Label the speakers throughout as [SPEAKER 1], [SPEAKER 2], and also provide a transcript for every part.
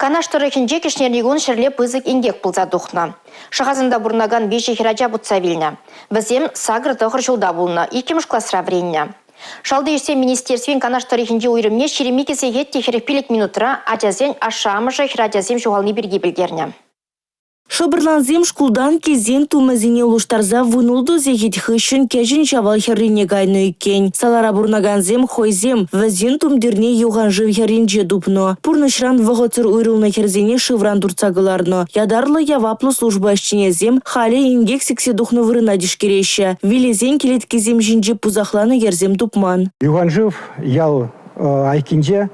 [SPEAKER 1] Канаш тӑрӑхӗнче кӗҫнерникун ҫӗрле пысӑк инкек пулса тухнӑ. Шӑхасанта пурӑнакан виҫӗ хӗрача путса вилнӗ. Вӗсем сакӑр-тӑхӑр ҫулта пулнӑ, иккӗмӗш класра вӗреннӗ. Шалти ӗҫсен министерствин Канаш тӑрӑхӗнчи уйрӑмне 22 сехет те 45 минутра ачасен ашшӗ-амӑшӗ хӗрачасем ҫухални пирки пӗлтернӗ.
[SPEAKER 2] Шӑпӑрлансем шкултан килсен тумӗсене улӑштарса 16 сехет хыҫҫӑн Кӗҫӗн Ҫавал хӗррине кайнӑ иккен. Салара пурӑнакансем хӑйсем вӗсен тумтирне юхан шыв хӗрринче тупнӑ. Пурнӑҫран вӑхӑтсӑр уйрӑлнӑ хӗрсене шывран туртса кӑларнӑ. Ятарлӑ яваплӑ служба ӗҫченӗсем халӗ инкек сиксе тухнӑ вырӑна тишкереҫҫӗ. Вилесен кӗлеткисем ҫинче пусахланӑ йӗрсем тупман.
[SPEAKER 3] Юхан шыв ял айккинче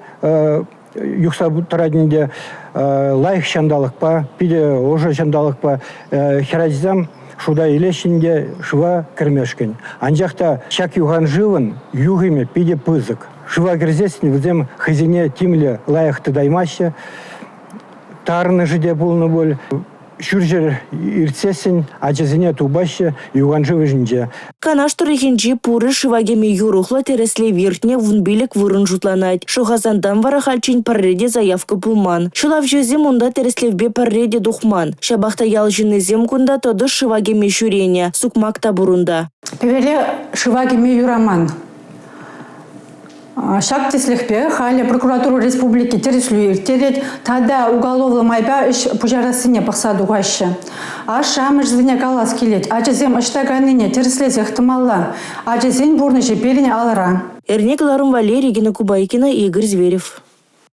[SPEAKER 3] юхса тӑрать ӗнтӗ. Лайӑх ҫанталӑкпа, питӗ ӑшӑ ҫанталӑкпа хӗрачасем шута илеҫҫӗ ӗнтӗ шыва кӗрмешкӗн. Анчах та ҫак юхан шывӑн юхӑмӗ питӗ пысӑк. Шыва кӗрсессӗн вӗсем хӑйсене тимлӗ лайӑх тытаймаҫҫӗ. Тарӑнӑшӗ те пулнӑ пуль. Ҫурҫӗр иртсессӗн ачасене тупаҫҫӗ юханшыв ӗҫӗнче.
[SPEAKER 2] Канаш тӑрӑхӗнчи пурӗ шыва кӗме юрӑхлӑ тӗрӗслев иртнӗ 15 вырӑн шутланать. Шӑхасантан вара хальччен пӗрре те заявка пулман. Ҫӑлавҫӑсем унта тӗрӗслевпе пӗрре те тухман. Ҫапах та ял ҫыннисем кунта тӑтӑш шыва кӗме ҫӳренӗ. Сукмак та пур унта.
[SPEAKER 4] Пӗвере шыва кӗме юраман. Ҫак тӗслӗхпе халӗ прокуратура республики тӗрӗслӳ ирттерет тата уголовлӑ майпа ӗҫ пуҫарассине пӑхса тухаҫҫӗ. Ашшӗ-амӑшӗсене калас килет, ачасем ӑҫта кайнине тӗрӗслесех тӑмалла. Ачасен пурнӑҫӗ пирӗн алӑра.
[SPEAKER 2] Эрне кӑларӑм валли Регина Кубайкина, Игорь Зверев.